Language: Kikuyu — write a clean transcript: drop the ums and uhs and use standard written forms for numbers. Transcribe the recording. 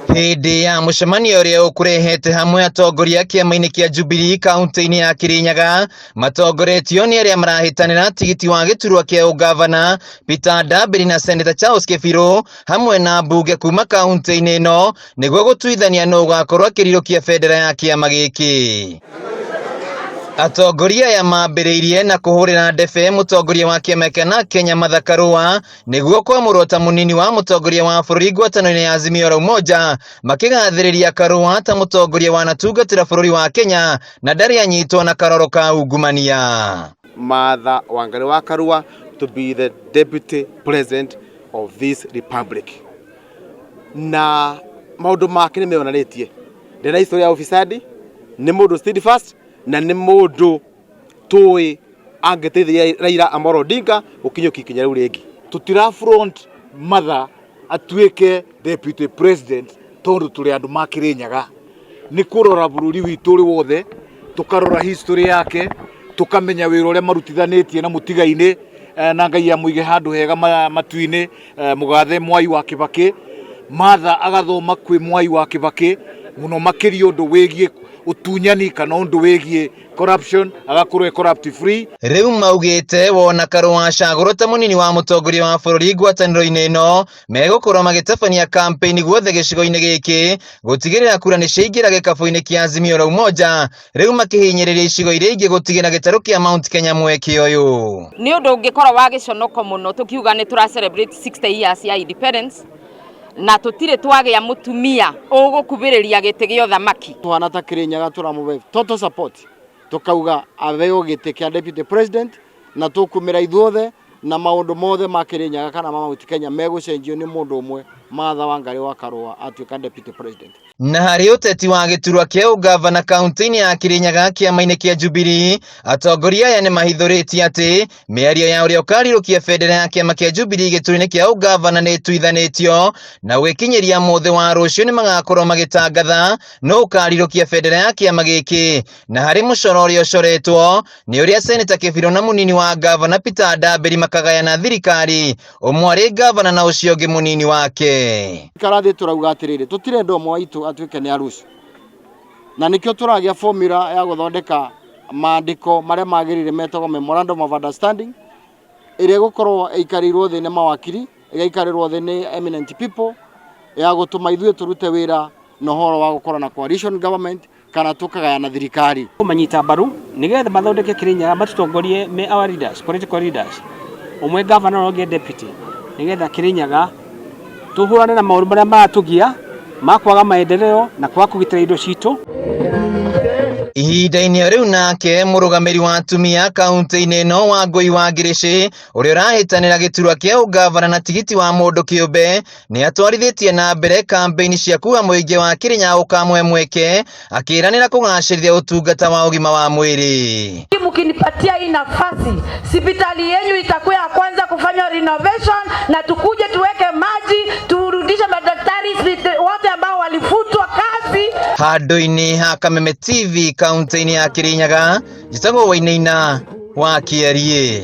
Hĩndĩ ya mũcemanio ũrĩa ũkũrehete hamwe atongoria kĩama-inĩ kĩa Jubilee kaunti-inĩ ya Kirinyaga matongoretio nĩ arĩa marahĩtanĩra tigiti wa gĩturwa kĩa ũgavana Peter Ndambiri na Senator Charles Kĩbirũ hamwe na mbunge kuma kaunti-inĩ ĩno nĩguo gũtuithania nũ ũgakorwo akĩrirũkia bendera ya kĩama gĩkĩ. Atongoria aya mambĩrĩirie na kũhũrĩra ndebe mũtongoria wa kĩama kĩa NARC Kenya Martha Karua nĩguo kwamũrwo ta mũnini wa mũtongoria wa bũrũri ngwatanĩro-inĩ ya Azimio la Umoja, makĩgathĩrĩria Karua ta mũtongoria wanatungatĩra bũrũri wa Kenya na ndarĩ anyitwo na karoro ka ungumania. Martha Wangari wa Karua to be the deputy president of this republic. Na maũndũ make nĩ meyonanĩtie, ndena history ya ufisadi, nĩ mũndũ steadfast na nĩ mũndũ tũĩ angĩteithia Raila Amolo Odinga gũkinyũkia ikinya rĩu rĩngĩ. Tutira front Martha atuĩke deputy president tondu tũrĩ andũ ma Kirinyaga, nĩ kũrora bũrũri witũ ũrĩ wothe, tũkarora history yake, tũkamenya wĩra ũrĩa marutithanĩtie na mũtiga-inĩ, na Ngai amũige handũ hega matu-inĩ, mũgathe Mwai wa Kibaki. Martha agathoma kwĩ Mwai wa Kibaki mũno makĩria ũndũ wĩgiĩ ũtunyani kana ũndũ wĩgiĩ corruption, agakorwo e corrupt free. Rĩu maugĩte wona Karua acagũrwo ta mũnini wa mũtongoria wa bũrũri ngwatanĩro-inĩ ĩno megũkorwo magĩtabania campaign guothe gĩcigo-inĩ gĩkĩ gũtigĩrĩra kura nĩ ciaingĩra gĩkabũ-inĩ kĩa Azimio la Umoja, rĩu makĩhinyĩrĩria icigo iria ingĩ gũtigĩra gĩtarũ kĩa Mount Kenya mweke ũyũ. Nĩ ũndũ ũngĩkorwo wa gĩconoko mũno tũkiuga nĩ tũra celebrate 60 years ya independence na tũtirĩ twagĩa mũtumia ũgũkubĩrĩria gĩtĩ gĩa ũthamaki. Tuhana ta Kirinyaga tũramũhe total support, tukauga aheo gĩtĩ kĩa deputy president na tũkumĩra ithuothe na maũndũ mothe ma Kirinyaga kana ma Mount Kenya megũcenjio nĩ mũndũ ũmwe, Martha Wangari wa Karua atuĩka deputy president. Na harĩ ũteti wa gĩturwa kĩa ũgavana kaunti-inĩ ya Kirinyaga kĩama-inĩ kĩa Jubilee, atongoria aya nĩ mahithũrĩtie atĩ mĩario ya ũrĩa ũkarirũkia bendera ya kĩama kĩa Jubilee gĩturwa-inĩ kĩa ũgavana nĩ ĩtuithanĩtio na gwĩkinyĩria mũthĩ wa rũciũ nĩ magakorwo magĩtangatha nũ ũkarirũkia bendera ya kĩama gĩkĩ. Na harĩ mũcoro ũrĩa ũcoretwo nĩ ũrĩa Seneta Kĩbirũ na mũnini wa gavana Peter Ndambiri makagayana thirikari, ũmwe arĩ gavana na ũcio ũngĩ mũnini wake. Ikara thĩ tũrauga atĩrĩrĩ, tũtirenda ũmwe waitũ atuĩke nĩ arucu, na nĩkĩo tũragĩa formula ya gũthondeka maandĩko marĩa magĩrĩire metagwo memorandum of understanding, ĩrĩa ĩgũkorwo ĩikarĩirwo thĩ nĩ mawakiri, ĩgaikarĩrwo thĩ nĩ eminent people, ya gũtũma ithuĩ tũrute wĩra na ũhoro wa gũkorwo na coalition government kana tũkagayana thirikari. Manyita mbaru nigetha mathondeke Kirinyaga, matutongorie me our leaders, political leaders, ũmwe governor na ũngĩ deputy, nigetha Kirinyaga tuhũrane na maũndũ marĩa maratugia ma kwaga maendeleo na kwaga kũgitĩra indo citũ. Ihinda-inĩ o rĩu nake mũrũgamĩri wa atumia kaunti-inĩ ĩno Wangũi wa Ngĩrĩcĩ ũrĩa ũrahĩtanĩra gĩturwa kĩa ũgavana na tigiti wa mũndũ kĩũmbe nĩ atwarithĩtie na mbere kambeini cia kuga mũingĩ wa Kirinyaga ũkamũhe mweke, akĩranĩra kũgacĩrithia ũtungata wa ũgima wa mwĩrĩ. Mkinipatia hii nafasi, hospitali yenyu itakuwa ya kwanza kufanya renovation na tukuje tuweke maji, turudishe madaktari wote ambao walifutwa kazi. Handũ-inĩ ha Kameme TV kaunti-inĩ ya Kirinyaga, njĩtagwo Wainaina wa Kĩariĩ.